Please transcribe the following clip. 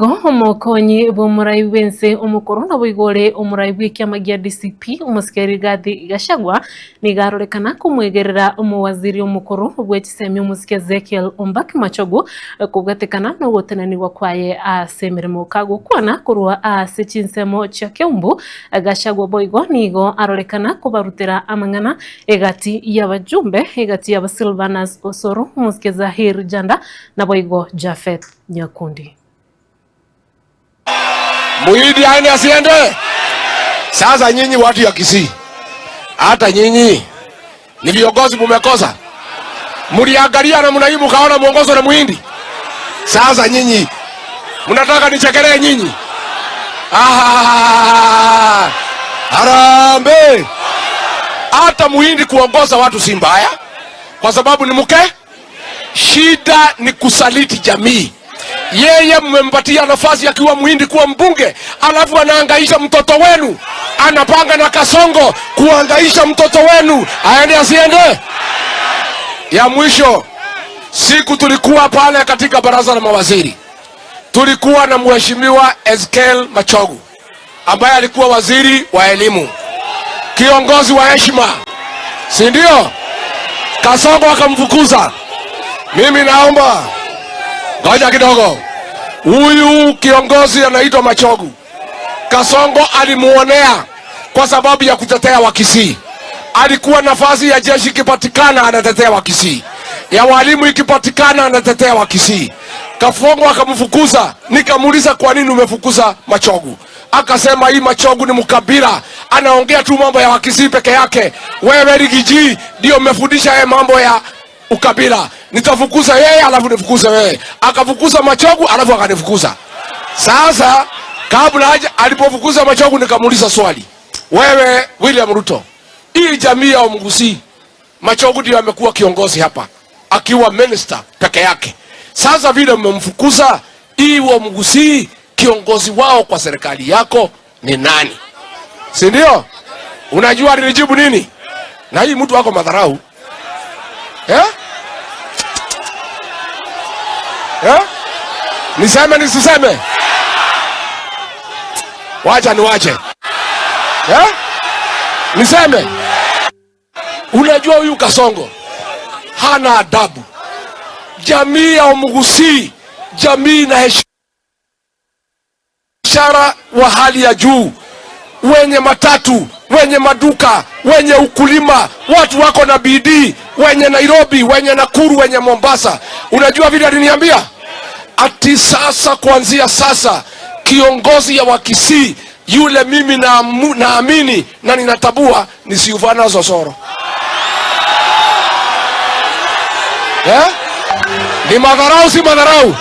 Naboigo omokonyi bw'omorai bwense omokoro naboigo ore omorai bw'ekiama gia DCP omosike Rigathi Gachagua nigo arorekana komwegerera omowaziri omokoro bw'echisemi omosike Ezekiel Ombaki Machogu kobwatekana nogotenenigwa kwaye ase emeremo kagokwana korwa ase chinsemo chia Keumbu. Gachagua boigo nigo arorekana kobarutera amang'ana egati y'abajumbe egati yabo Silvanus Osoro, omosike Zahir Janda naboigo Japheth Nyakundi. Muhindi aende asiende? Sasa nyinyi watu ya Kisii, hata nyinyi ni viongozi mumekosa. Mliangalia namna hii mkaona mwongozo na Muhindi. Sasa nyinyi mnataka nichekelee nyinyi? Ah, harambee! Hata Muhindi kuongoza watu si mbaya, kwa sababu ni mke. Shida ni kusaliti jamii. Yeye mmempatia nafasi akiwa Muhindi kuwa mbunge, alafu anahangaisha mtoto wenu, anapanga na Kasongo kuhangaisha mtoto wenu, aende asiende? Ya mwisho, siku tulikuwa pale katika baraza la mawaziri, tulikuwa na mheshimiwa Ezekiel Machogu ambaye alikuwa waziri wa elimu, kiongozi wa heshima, si ndio? Kasongo akamfukuza. Mimi naomba ngoja kidogo, huyu kiongozi anaitwa Machogu. Kasongo alimuonea kwa sababu ya kutetea Wakisii. Alikuwa nafasi ya jeshi ikipatikana anatetea Wakisii, ya walimu ikipatikana anatetea Wakisii. Kasongo akamfukuza. Nikamuuliza, kwa nini umefukuza Machogu? Akasema hii Machogu ni mkabila, anaongea tu mambo ya Wakisii peke yake. Wewe Riggy G ndio umefundisha yeye mambo ya ukabila, nitafukuza yeye alafu nifukuze wewe. Akafukuza Machogu alafu akanifukuza. Sasa kabla haja alipofukuza Machogu nikamuuliza swali, wewe William Ruto, hii jamii ya Omugusii, Machogu ndio amekuwa kiongozi hapa akiwa minister peke yake. Sasa vile mmemfukuza, hii Omugusii kiongozi wao kwa serikali yako ni nani? Si ndio? Unajua alinijibu nini? Na hii mtu wako madharau eh? Eh? Niseme nisiseme? Wacha niwache. Eh? Niseme? Unajua huyu Kasongo hana adabu. Jamii ya Omugusii, jamii na heshima wa hali ya juu, wenye matatu, wenye maduka, wenye ukulima, watu wako na bidii, wenye Nairobi, wenye Nakuru, wenye Mombasa. Unajua vile aliniambia? Ati sasa kuanzia sasa kiongozi ya Wakisii yule mimi naamini na ninatabua ni Silvanus Osoro. Eh? Ni madharau si madharau?